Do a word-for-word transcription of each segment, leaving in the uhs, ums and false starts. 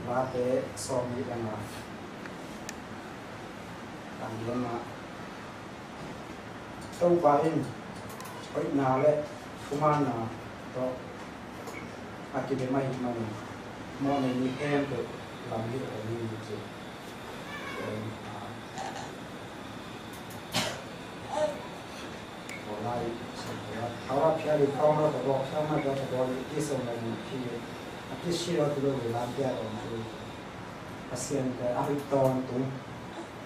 Late sawm nih le nga, tang giat ah, Topa in hoihna le thumanna tawh a kibang ahih manin mawhnei mi khempeuh lam hilh ahi hi, ci. Hau rap phial in khawng lo ka bawk, khawng lo ka bawk, i sawm lo mu khi a kisi lo tu lo le lam pia lo mu. Pasian te a hoih tawntung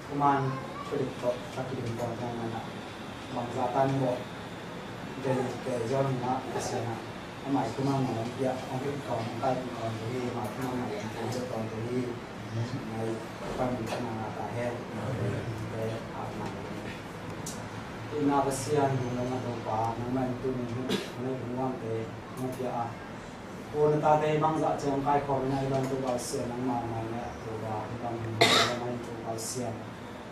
thuman thudik tawh a kidim tawntung mana bangzah tan bawh den te zong hina Pasian a amai thuman na lam pia a hoih tawn kai tawntung hi, amai thuman na lam pia tawntung hi. Ngai pan min kan na ta he. Te a na. Ina Pasian hong lam a Topa nangmah in tu min hong ngai hong wang te hong pia a. Aw, na tate bangzah ciang kaikhawm ina i bang Topa Pasian nangmah mai na Topa i bang hong mai Topa Pasian.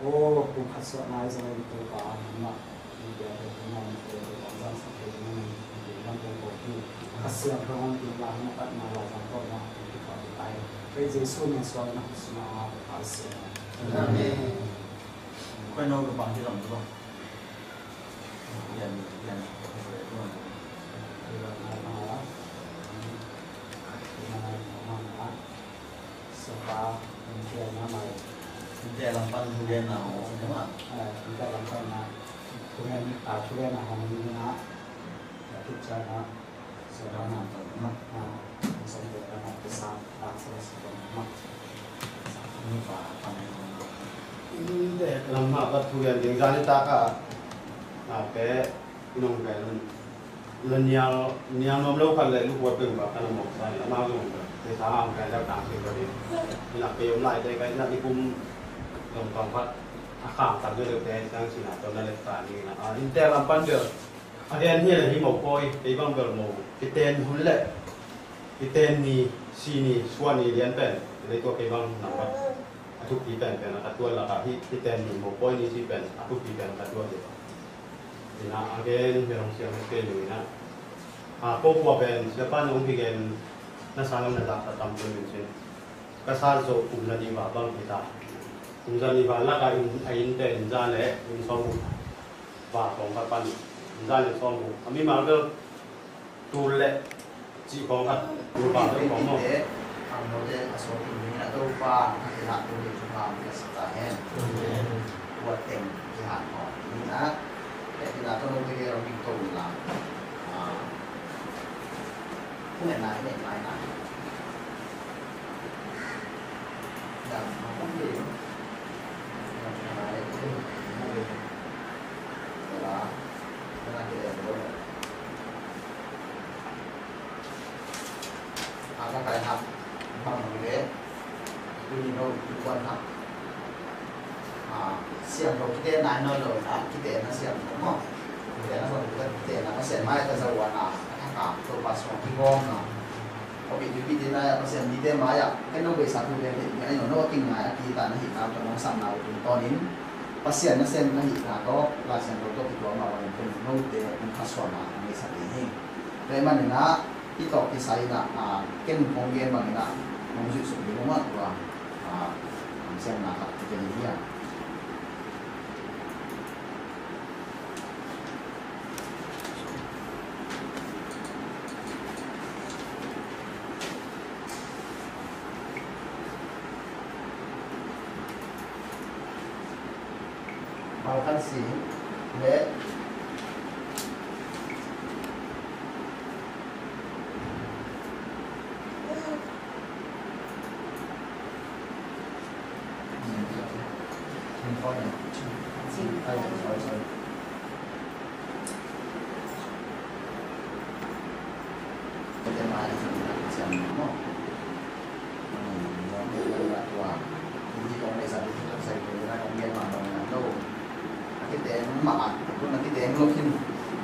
Aw, kum khat suah nai zong i Topa nangmah i pia te nangmah i pia te bangzah sa te nangmah i bang Topa ki Pasian hong hong tin la na pat na la zang ko na i Topa i tai. Kei Jesu min suang na Pasian. Amen. Koi no ka bang ki zong tu. Innte lam mah ka thu lian ding zan i tak a, a pe nong pen la nial, nial nuam lo khat le lukhuat peuh mah ka na mawk sa in amau zong te sa ang kai dap tang si ko ding. Ina pe om lai te kai na i kum zong tawng khat a khang tak le te sang sina tawh na lek ta ni na. A, innte lam pan bel a gen hi le hi mopawi, kei bang bel mo kiten hun le kiten ni, si ni, suan ni lian pen, lei tua kei bang nambat a thupi pen pen a ka tuan lak a hi, kiten ni mopawi ni si pen a thupi pen a ka tuan ding. Ina a gen hi long siang kei ni ina. A, ko kua pen siapa na ung kigen na sa lam na lak a tam tuan min sin. Ka sa zo kum la ni va bang hi ta. Kum za ni va lak a inn, a innte inn za le inn sawm uk va kong ka pan. Inn za le sawm uk. A mimal bel tul le cih kong khat tul va bel kong maw. Ang note a sawm uk ni na Topa a kilah tul ni Topa mi a sa ta hen. Kuat teng kihat maw. Ni na. Te kina to note ke rong ding to ni la. Ah. Kung en na, en na, en na. Siam lo kite nai no lo na, kite na siam lo mo. Kite na siam lo, kite na Pasian mai ta zaw a na, a thak a, Topa suang kigawm na. Kopi tu kite na ya Pasian mite mai a, ken no beisa tu ken te, ai no no king na ya, kita na hi na, to no sam na, tu tonin. Pasian na sem na hi na to, la siam lo to kituak ma, ken no te, ken kha suang na. Sa ding hi. Tua ahih manin ah, hih tawh kisai in ah, ken kong gen bangin ah, nong zuihsuk ding uh mah tua, ah, siamna khat ka gen hi a. Pau Khan Sing le A kiteng mah ah, a kiteng lo khin,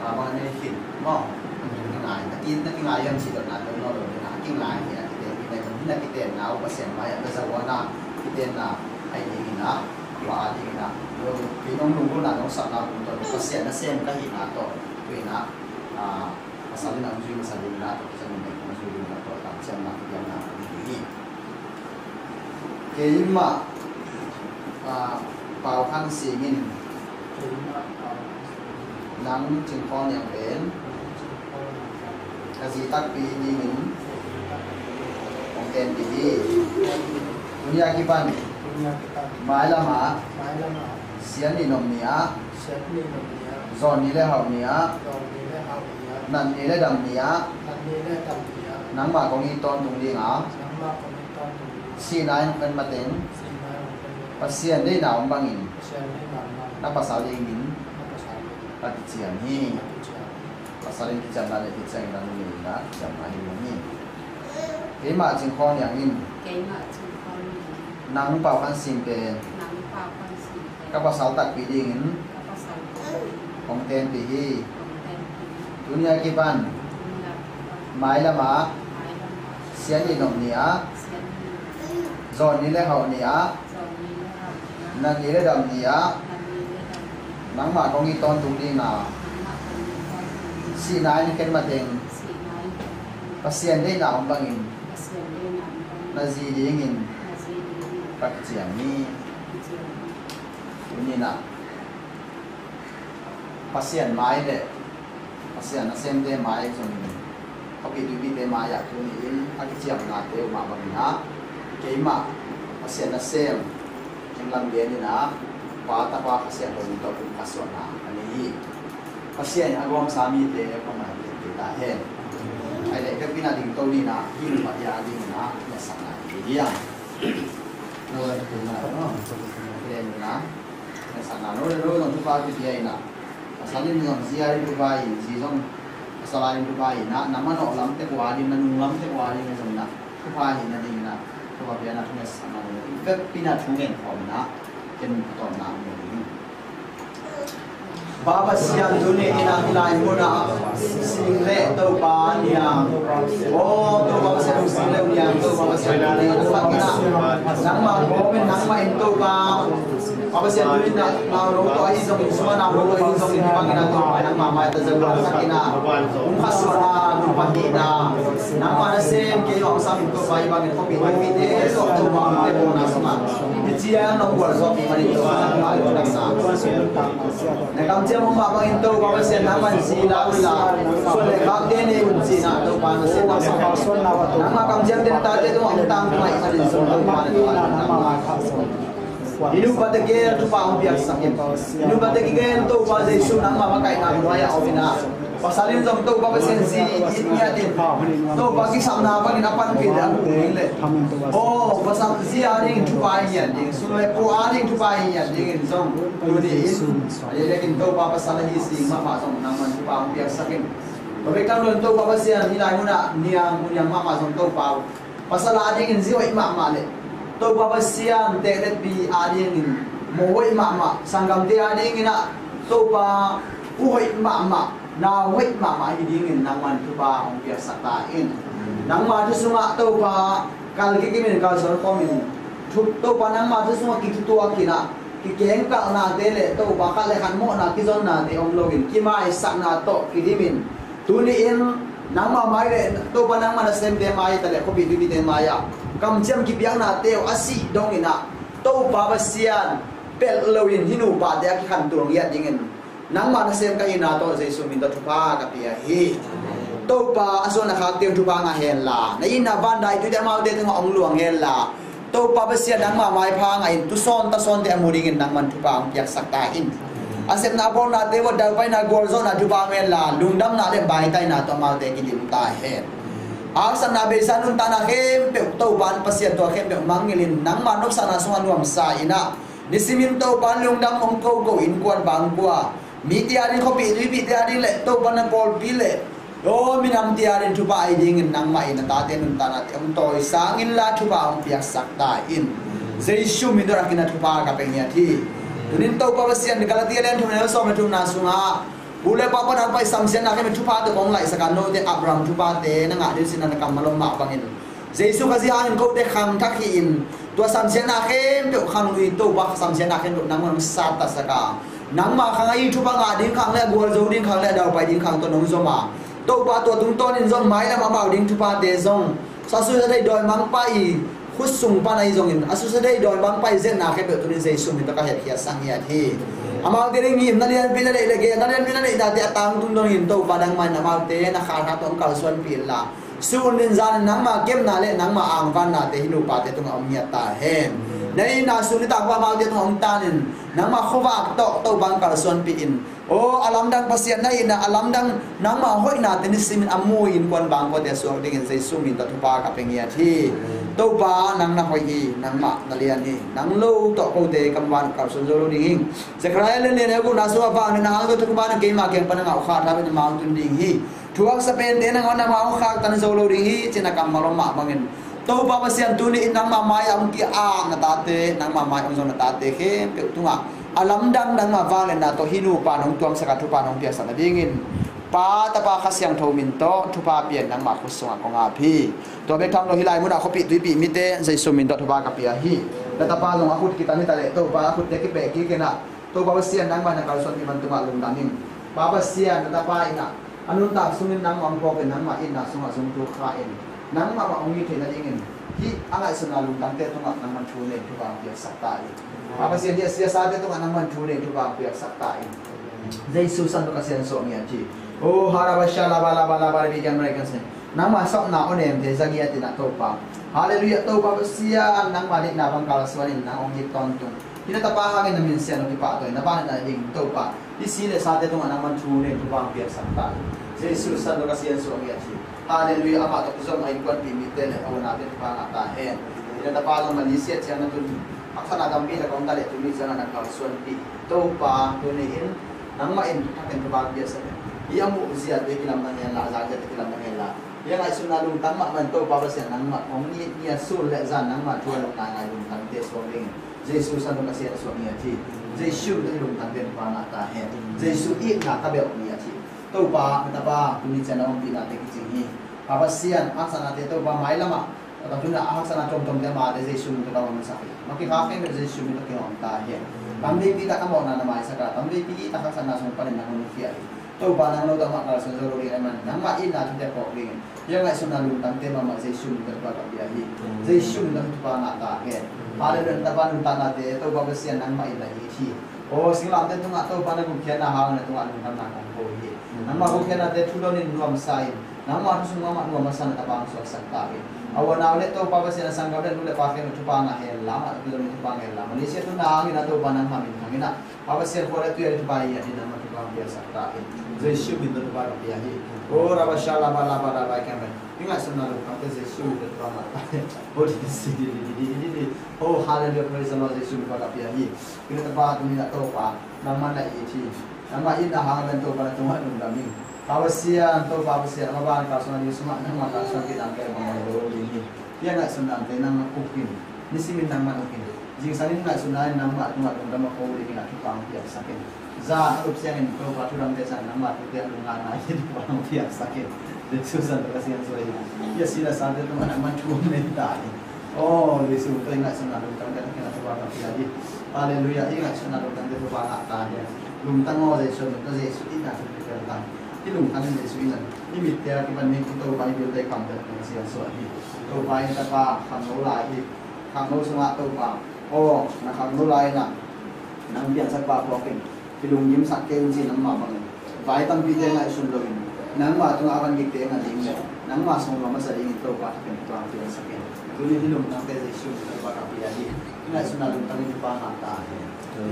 a bang a nei khin maw? A kingai, a ki, a kingai hiam cih dotna tawh nawn lo ding a, a kingai hi a, a kiteng hi, a kiteng na uh Pasian mai ah ka za uh a, a kitenna ahi ding in a, tua a ding in a, kei nong lunggulhna nong sakna uh tawh Pasian nasem ka hihna tawh, tu in a, a, pasal in a hong zui masa ding in a, tua Pasian in a hong zui ding in a, tua tangciamna ka piakna ahi hi. Keimah, ah, Pau Khan Sing in nang Cing Khawng Niang pen ka zi takpi dingin hong tenpih hi. Tuni a kipan mailam ah Sian Ni Nop Ni ah, Zawn Ni le Hauh Ni ah, Nat Ni le Dam Ni ah, nangmah kong it tawntung ding a, sihna in khen mateng Pasian deihna om bangin na pasal dingin ka kiciam hi. Pasal in kiciamna le kiciamna in a, kiciamna hi hi. Keimah Cing Khawng Niang in, keimah Cing Khawng Niang in, nang Pau Khan Sing pen, nang Pau Khan Sing pen, ka pasal takpi dingin, ka pasal takpi dingin hong tenpih hi. Hong tenpih hi. Tuni a kipan, tuni a kipan, mailam ah, mailam ah, Sian Ni Nop Ni ah, Sian Ni Nop Ni ah, Zawn Ni le Hauh Ni ah, Nat Ni le Dam Ni ah nangmah kong it tawntung ding a, sihna in khen mateng Pasian deihna om bangin na zi dingin ka kiciam hi. Tuni in a, Pasian mai le Pasian nasemte mai zongin, khuapi tuipite mai ah tuni in a kiciamnate uh mah bangin a, keimah Pasian nasem, England gen in a, Pa, Tapa, Kha Siangtho min tawh kum khat suahna a nei hi. Pasian in a gawmsa mite kong nai te ta hen. Ai le, ka pina ding to ni na, hi nu pa ya ding na, na sa na hi ya. No, no, no. Sak na lo le lo zong thupha kipia in a, pasal in zong zi a ding thupha hi, zi zong pasal a ding thupha hi na, na manawh lamte kua ding, na nung lamte kua ding zong na thupha hi na ding na, thupha pia na thunget sak na lo. Vekpi na thungen khawm na, ken patawpna om lo ding. Pa Pasian, tuni in a hih lai mun ah sing le Topa niang. Aw, Topa Pasian, sing le niang, Topa Pasian, tuni in a nangmah kawmin nangmah in Topa. Pa Pasian, tuni in a nau lo tawh ahi zongin, sungah nau lo tawh ahi zongin, hih bangin a Topa nangmah mai ta zeu a, sak in a, kum khat suahna, kum khat hihna, nangmah nasem kei hong sam in Topa, hih bangin khuapi tuipite, Topa, Topa, Topa, na sungah. Hih ciang nong gualzawhpih manin Topa, nangmah in taksa. Na kamciam hong mah bangin Topa Pasian nangmah in zi la un la, suan le khakte nei un ci-in ah Topa na siatna, nangmah kamciamte na tate tungah hong tangtung ahih manin zong Topa na tungah nangmah i nupate gel thupha hong piaksak in. I nupate gel Topa Jesu nangmah makaihna nuai-ah om in ah, pasal in zong Topa Pasian zi it ngiat in, Topa kisapna bangin a panpih le a kul in le, aw, pasal zi a dingin thupha i ngiat ding, sum le pai a dingin thupha i ngiat dingin zong tuni in a lei lekin Topa pasal ahi zing mahmah zong nangman thupha hong piaksak in. Tua bek tham loin Topa Pasian hih lai munah niang, niang mahmah zong Topa uh, pasal a dingin zi hoih mahmah le Topa Pasian tekletpi a dingin mo hoih mahmah, sanggamte a dingin ah Topa u hoih mahmah, nau hoih mahmah hi dingin nangman thupha hong piaksak ta in. Nangma thu sungah Topa kal kikim in, kalsuan khawm in, Topa nangma thu sungah kithutuak in ah, kikengkalhnate le Topa khat le khat mawhna kizonnate om loin kimaisakna tawh kidim in, Tuni-in nangmah mai le Topa nangmah nasemte mai ta le khuapi tuipite mai-ah kamciam kipiaknate uh a sih dongin ah Topa Pasian pelh loin hih nupate a kikhantul ngiat dingin nangmah nasem ka hihna tawh Jesu min tawh thupha ka pia hi. Topa a suan a khakte uh thupha ngah henla, na itna van dai tuite amaute tungah hong luang henla, Topa Pasian nangmah maipha ngahin tusawn tasawnte a mu dingin nangman thupha hong piaksak ta in. A sepna a bawlnate uh a daupaina gualzawhna thupha hong henla, lungdamna le baitaina tawh amaute kidim ta hen. A haksatna beisa nuntakna khempeuh Topa Pasian tua khempeuh mangngilhin nangmah nopsakna sungah nuamsa in ah, nisimin Topa lungdam hong koko innkuan bangkua, mite ading, khuapi tuipite ading le Topa na pawlpi le aw minamte ading thupha a hi dingin nangmah in a tate nuntaknate hong tawi sang inla thupha hong piaksak ta in. Jesu min tawh a kina thupha ka pia ngiat hi. Tunin Topa Pasian Galatia lian thum neu sawm le thumna sungah pu le pa pan a hong pai samsiatna khempeuh thupha tawh kong laihsak a, note Abraham thuphate na ngah ding sin a na kammal om mah bangin Jesu Khazih hangin kote khangthak hi-in tua samsiatna khempeuh khanglui Topa samsiatna khempeuh nangman hong sattatsak a, nangmah khang ahi thupha ngah ding khang le a gualzo ding khang le a daupai ding khang tawh nong zom a, Topa tua tungtawnin zong mailam amau ding thuphate zong a susia thei dawimangpa i khut sung pan ahi zongin a susia thei dawimangpa i zetna khempeuh tunin Jesu min tawh ka hepkhiatsak ngiat hi. Amaute ding ngimna lianpi na neih le genna lianpi na neihnate a tangtung dongin Topa nangmah in amaute na khanthak tawh hong kalsuanpih inla, sun in zan in nangmah kemna le nangmah angvannate hih nupate tungah om ngiat ta hen. Na itna sun nitak bang amaute tungah om tanin nangmah khuavak tawh Topa hong kalsuanpih in. Aw a lamdang Pasian na itna a lamdang nangmah hoihnate nisimin a mu innkuan bangkuate a suak dingin Jesu min tawh thupha ka pia ngiat hi. Topa nang na hoih hi, nangmah na lian hi. Nang lo tawh kote kam van kalsuan zo lo ding hi. Zekhariah lian lian a gukna sungah vang le na hang zo thukuman a keima kiang pan a ngah uh khah thamin a mang tun ding hi. Thuaksa pente nangawn nangmah hong khaktan zo lo ding hi, ci-in a kammal om mah bangin Topa Pasian tuni in nangmah mai-ah hong ki-ap na tate, nangmah mai hong zong na tate khempeuh tungah a lamdang nangmah vangliatna tawh hih nupa nong tuamsak a thupha nong piaksak nadingin Pa, Tapa, Kha Siangtho min tawh thupha pia-in nangmah khut sungah kong ap hi. Tua bek tham lo hih lai munah khuapi tuipi mite Jesu min tawh thupha ka pia hi. Na tapa zong a khut kitan hi ta leh Topa a khutte kipeh kik in ah Topa Pasian nangmah na kalsuanpih man tungah lungdam ing. Pa Pasian na tapa in ah a nuntak sungin nangmah hong phawk in nangmah itna sungah zong tu kha in nangmah mah hong it theih nadingin hih a ngaihsutna lungtangte tungah nangman thu nei thupha hong piaksak ta in. Pa Pasian hih a siasate tungah nangman thu nei thupha hong piaksak ta in. Jesu san tawh ka siansuah ngiat hi. Oh harabasha laba laba laba rebi kan mare kan sen. Nangmah sapna aw nemte za ngiat in ah Topa. Halleluiah Topa Pasian nangmah deihna bang kalsuan in nang hong it tawntung. Hih na tapa hangin na min sian uh kipahtawi na vangliatna ding Topa. Hih si le sate tungah nangman thu nei thupha hong piaksak ta in. Jesu san tawh ka siansuah ngiat hi. Halleluiah amah tawh kizom a innkuanpih mite le a unau te thupha ngah ta hen. Hih na tapa zong Malaysia ciang na tun haksatna tampi tak a om ta leh tuni ciangah na kalsuanpih Topa tuni in nangmah in thakin thupha hong piaksak in. Hih a muh ziate kilamdang hen la, a zak ziate kilamdang hen la. Hih a ngaihsutna lungtang mahmah in Topa Pasian nangmah hong ngiat ngiat sun le zan nangmah thu a lungna ngai lungtangte suak dingin Jesu san tawh ka siansuah ngiat hi. Jesu tawh i lungtangte thupha ngah ta hen. Jesu itna ka belh ngiat hi. Topa na tapa tuni ciang na ompihna te kicing hi. Pa Pasian haksatnate Topa mailamah a tawh tunah a haksatna tuamtuamte amate Jesu min tawh ka honsak hi. Maki khak khempeuh Jesu min tawh kihong ta hen. Tam veipi tak a mawhna na maisak a tam veipi tak haksatna sung panin na honkhia hi. Topa nang lo tawh amah kalsuan zo lo ding ahih manin nangmah itna thute phawk dingin hih a ngaihsutna lungtangte mahmah Jesu min tawh thupha ka pia hi. Jesu min tawh thupha ngah ta hen. Halleluiah na tapa nuntaknate Topa Pasian nangmah in na it hi. Aw singlamteh tungah Topa na gupkhiatna hangin na tungah lungdamna kong ko hi. Nangmah gupkhiatnate thu lonin nuamsa in nangmah thu sung mahmah nuam a san na tapa hong suaksak ta in. A unau le Topa Pasian a sanggam le nu le pa khempeuh thupha ngah hen la, amah tawh kizom in thupha ngah hen la. Malaysia tun na hangin a Topa nangmah minthang in ah Pa Pasian khua le tui a ding thupha hi a ding nangmah thupha hong piaksak ta in. Jesu min tawh thupha ka pia hi. Oh rabasha laba laba laba kiang pen i ngaihsutna lungtangte Jesu min tawh thupha ngah ta hen. Oh di di di di di di di. Oh halleluiah praise the Lord Jesu min tawh ka pia hi. Hih na tapa tuni in ah Topa nangmah na it hi. Nangmah itna hang pen Topa na tungah lungdam ing. Pa Pasian Topa Pasian a maban kalsuan a ding sungah nangmah kalsuanpih nangte bang lo ding hi. Hih a ngaihsutnate nangmah uk in. Nisimin nangmah uk in. Zingsang in ngaihsutna in nangmah tungah lungdam a ko dingin a thupha hong piaksak in. Zan a lup siangin Topa thudangte sang nangmah thute a lungngana in thupha hong piaksak in. Jesu san tawh ka siansuah hi. Hih a si le sate tungah nangmah thu nei ta in. Aw Jesu tawh i ngaihsutna lungtangte thakin a thupha ka pia hi. Halleluiah i ngaihsutna lungtangte thupha ngah ta hi. Lungtang aw Jesu min tawh Jesu itna thu piak ta. Hih lungtang in Jesuh in a, hih mitte a kipan ni Topa i bilte i kamte tungah siansuah hi. Topa in tapa khangno lai hi. Khangno sungah Topa, aw, na khangno lai in a, nang piansakpa phawk in, kilunggimsak kei un ci nangmah bangin vai tampite ngaihsun loin, nangmah tungah a van kikte ngat ding le nangmah sunglawi masa dingin Topa thakin Topa piangsak in. Tuni hih lungtangte Jesuh in Topa ka pia hi. Ngaihsutna lungtang in Topa ngah ta hi.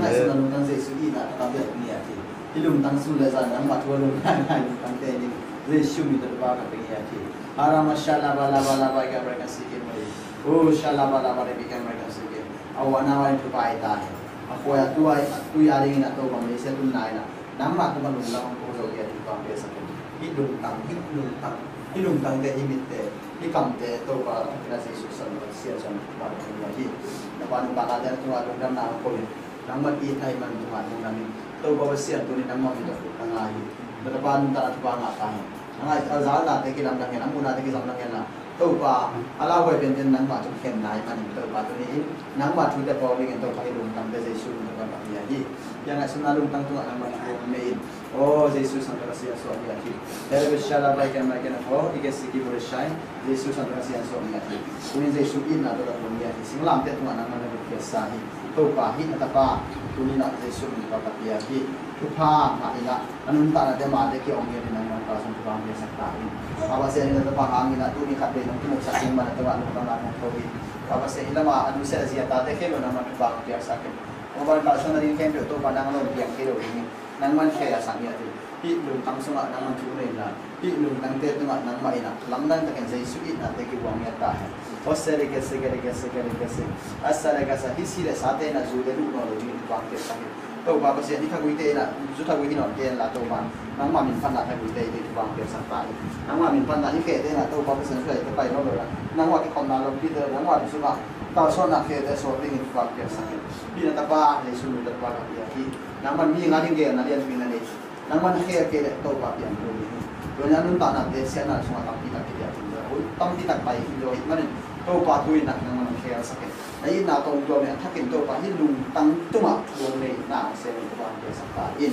Ngaihsutna lungtang Jesuh in a ka pia ni a hi. Hih lungtang sun le zan nangmah thu a lung ngai ngai lungtangte in Jesuh min tawh Topa ka pia hi. Harama shalaba laba laba ka bra ka sikin mai. O shalaba laba de ka bra ka sikin. A wana wa in Topa i ta hi. A khoi a tuai a tui a dingin a Topa mei se tun nai na. Nangmah tungah lunglam hong ko zo hi a Topa piasak in. Hih lungtang, hih lungtang, hih lungtangte, hih mitte, hih kamte Topa a kina Jesuh san a siansuah Topa ka pia hi. Na pa nungta nate tungah lungdamna hong ko hi. Nangmah i thai man tungah lungdam in. Topa Pasian tuni nangmah min tawh ka ngai hi. Na tapa nungta na Topa ngah ta hi. Nang a zalnate kilamdang hen, a muhnate kizamdang hen la. Topa a lauhuai penten nangmah tawh khen nai manin Topa tuni in nangmah thute phawk dingin Topa hih lungtangte Jesuh min tawh ka pia hi. Hih a ngaihsutna lungtang tungah nangmah thu hong nei in. Aw Jesuh san tawh ka siansuah hi a hi. Hallelujah shala bai ken bai ken a thaw i ke siki bure shai. Jesuh san tawh ka siansuah hi a hi. Tuni Jesuh itna tawh ka lung hi a hi. Singlamteh tungah nangmah na gupkhiatsa hi. Topa hih na tapa tuni na Jesuh min tawh ka pia hi. Thupha mah in a a nuntaknate mate ki-ong hi a hi. Nangmah tawh sun thupha hong piaksak ta in. Topa Pasian hih na tapa hangin a tuni khat vei nong kimuksak ding man a tungah lungdam lai hong ko hi. Topa Pasian hih lamah a nusia a zia tate khempeuh nangmah thupha hong piaksak in. Mobile kalsuan a ding khempeuh Topa nang lawm piang kei lo ding in. Nangmah khe a sang hi a hi. Hih lungtang sungah nangmah thu nei in la. Hih lungtangte tungah nangmah in a lamdang takin Jesuh itnate kibuang ngiat ta hen. Hosere kese kere kese kere kese. Asare kasa hih si le sate in a zu le luh nawn lo ding in Topa hong piaksak in. Topa Pasian hih thaguite in a zu thagui hi nawn kei hen la Topa nangmah min phatna thaguite hi ding Topa hong piaksak ta in. Nangmah min phatna hih khete in a Topa Pasian zu le te pai nawn lo in a nangmah kikhopna lompite nangmah sungah kalsuanna khete sawt dingin Topa hong piaksak in. Hih na tapa Jesuh min tawh Topa ka pia hi. Nangmah mi nga ding gelna lianpi na nei. Nangmah na khel kei leh Topa piang kul ding hi. Tua in a nuntaknate siatna sungah tampi tak kidiak khin zaw, tampi tak pai khin zaw ahih manin Topa tu in a nangmah na khelsak in. Na itna tawm tua mi a thakin Topa hih lungtang tungah thu hong nei na hong sem in Topa hong piaksak ta in.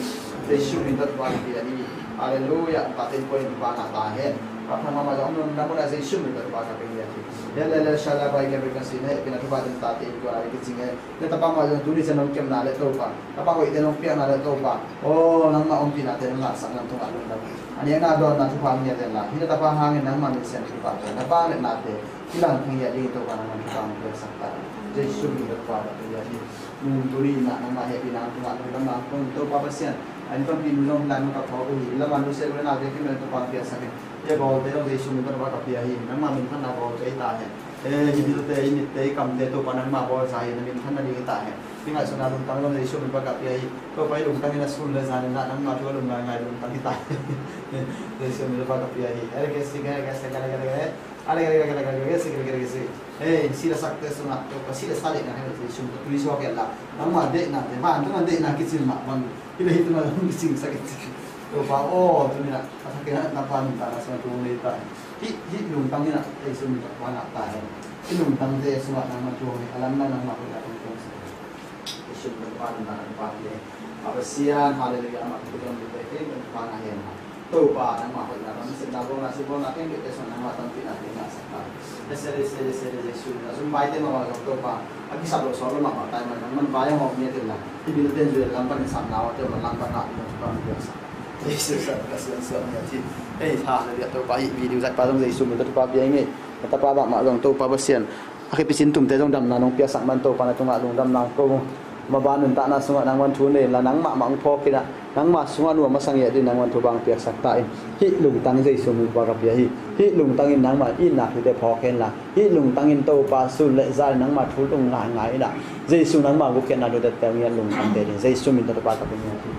Jesuh min tawh Topa hong pia ding hi. Halleluiah. Tate in pua in Topa ngah ta hen. Ka phan mahmah zong om lo na mun a Jesuh min tawh Topa ka pia ding hi. Hallelujah shala bai ka bai ka si na hehpihna Topa in tate in tua lai kicing hen. Na tapa mah zong tuni ciang nong kemna le Topa, tapa hoihte nong piakna le Topa, aw nangmah ompihnate nong ngahsak nang tungah lungdam. A nekna dawnna thupha ngiat hen la, hih na tapa hangin nangmah min siam thupha tawh na vangliatnate hih langthang ngiat dingin Topa nangmah thupha hong piaksak ta. Jesuh min tawh Topa ka pia hi. Nung tuni in ah nangmah hehpihna tungah lungdamna hong ko in Topa Pasian, a inn panpih nu zong hih lai mun ka phawk uh hi. Hih lamah nusia uh le naute khempeuh Topa hong piaksak in. Hih a bawlte zong Jesuh min tawh Topa ka pia hi. Nangmah min phatna bawlte hi ta hen. Eh, hih bilte, hih mitte, hih kamte Topa nangmah bawlsa hi, na min phatna ding hi ta hen. Hih ngaihsutna lungtang zong Jesuh min tawh ka pia hi. Topa hih lungtang in a sun le zan in ah nangmah thu a lung ngaingai lungtang hi ta hen. Jesuh min tawh ka pia hi. Ere ke si, ere ke si, ere ke si, ere ke si, ere ke si, ere ke si. Hei, si le sakte sungah Topa si le sa deihna hei Jesuh min tawh tui suak hi la. Nangmah deihnate, vantung a deihnate kicing mah bang. Hih le hih tungah zong kicingsak hi ci. Topa aw, tuni in ah a thakin ah na pa nuntakna sungah thu hong nei ta hen. Hih, hih lungtang in ah Jesuh min tawh Topa ngah ta hen. Hih lungtangte sungah nangmah thu hong nei, a lamdang nangmah hoihna tawh hong tuangsak hen. Jesuh min tawh Topa nuntakna Topa pia hen. A Pasian, halleluiah, amah thu hong nei te, hih Topa ngah hen. Topa nangmah hoihna tawh, nasepna bawlna, sih bawlna khempeuhte sungah nangmah tampinate ngahsak ta hen. Sese, sese, sese, Jesuh min tawh. Zumbaite mahmah zong Topa a kisap loh sawt lo mahmah ta hi man, nangman vai hong hawm ngiat in la. Hih bilte in zui lam panin sapna awte man lam pan ngah ding a Topa hong piaksak. Jesuh min tawh ka siansuah ngiat hi. Hei, halleluiah, Topa hih video zaihpa zong Jesuh min tawh Topa pia ing ei. Na tapa mahmah zong Topa Pasian a khepicin tumte zong damna nong piaksak man Topa na tungah lungdamna hong ko. Mabang nuntakna sungah nangman thu nei in la, nangmah mah hong phawk in ah nangmah sungah nuam a sang ngiat ding nangman thupha hong piaksak ta in. Hih lungtang Jesuh min tawh ka pia hi. Hih lungtang in nangmah itna thute phawk hen la, hih lungtang in Topa sun le zan in nangmah thu lung ngaingai in ah Jesuh nangmah gupkhiatna thute tel ngiat lungtangte ding Jesuh min tawh Topa ka pia ngiat hi.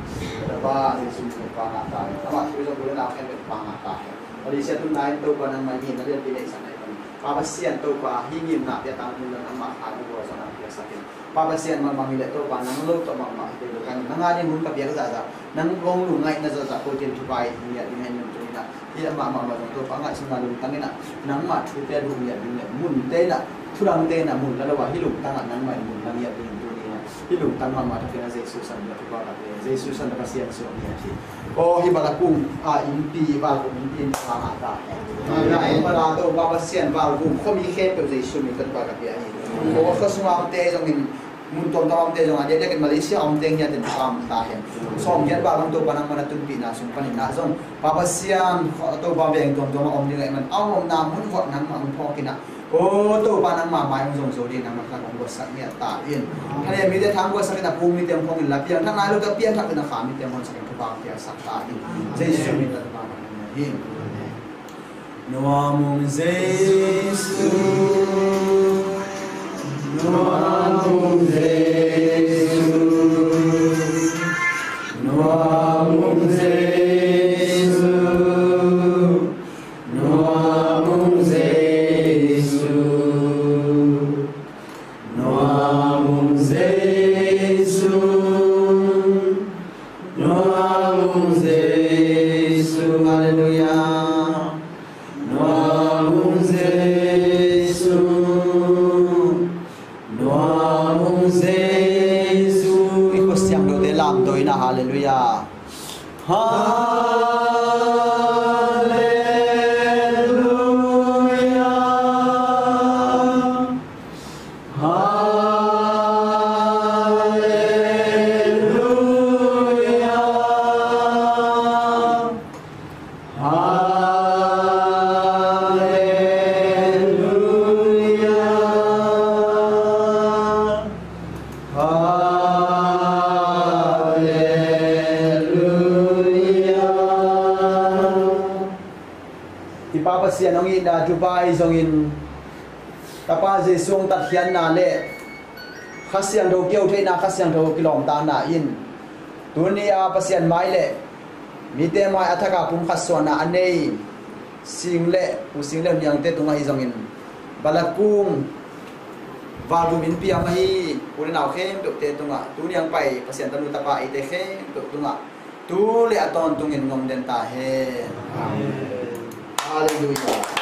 Topa Jesuh min tawh Topa ngah ta in. Amah thu zong thu le nau khempeuh Topa ngah ta hen. Malaysia tun nai in Topa nangmah in na lianpi neihsak na hi pan. Pa Pasian Topa hih ngimna pia tang hun lo nangmah kha nong gualzawhna piaksak in. Pa Pasian, manmang hi leh Topa nang lo tawh bangmah hi thei lo ka hi. Nang a ding hun ka piak zahzah, nang hong lungngaihna zahzah kote in thupha hong ngiat ding hi in, tuni in ah hih lamah mahmah zong Topa ngaihsutna lungtang in ah nangmah thute a duh ngiat ding leh munte in ah, thudangte in ah mun la lo a, hih lungtang ah nangmah in mun la ngiat ding in, tuni in ah Hih lungtang mahmah takin a Jesu san ka thupha ka pia hi. Jesu san ka Pasian suang hi a hi. Aw, hih Balakung a innpi, Balakung innpi in ka ngah ta hi. Amen. Bala Topa Pasian Balakung khuami khempeuh Jesu min ka thupha ka pia hi. Aw, khuasung a omte zongin, mun tuamtuam a omte zongin, a diakdiakin Malaysia a omte ngiatin ka om ta hi. Sawm giat bang Topa nangmah na tunpihna sung panin ah zong Pa Pasian, Topa veng tuamtuam a om ding ahih man a om omna mun vuah nangmah hong phawk in ah. Aw Topa, nangmah mai hong zong zo ding nangmah tawh hong guansak ngiat ta in. Thanem mite tha hong guansak in, a phung mite hong phawk in, la piangthak nai lo tawh piangthak in, a kha mite hong honsak in, thupha hong piaksak ta in. Jesu min tawh thupha hong pia hi. Nuam ung Jesu, nuam ung Jesu, nuam ung Jesu. Nuam ung Jesu, nuam ung Jesu, nuam ung Jesu, halleluiah. Nuam ung Jesu, nuam ung Jesu. I khut siangthote lamdawina, halleluiah. Halleluiah. Halleluiah. Halleluiah. Halleluiah. I Pa Pasian hong itna, Topa ahi zongin Tapa Jesu hong tatkhiatna le Kha Siangtho kiho theihna, Kha Siangtho kilawmtatna in tuni a Pasian mai le mite mai a thak a pumkhat suahna a nei Sing le, Pu Sing le Niangte tungah ahi zongin Balakung Valgum innpi a om ahi u le nau khempeuhte tungah, tuni a hong pai Pasian tanu tapa eite khempeuh tungah tu le a tawntungin hong om den ta hen. Amen. Halleluiah.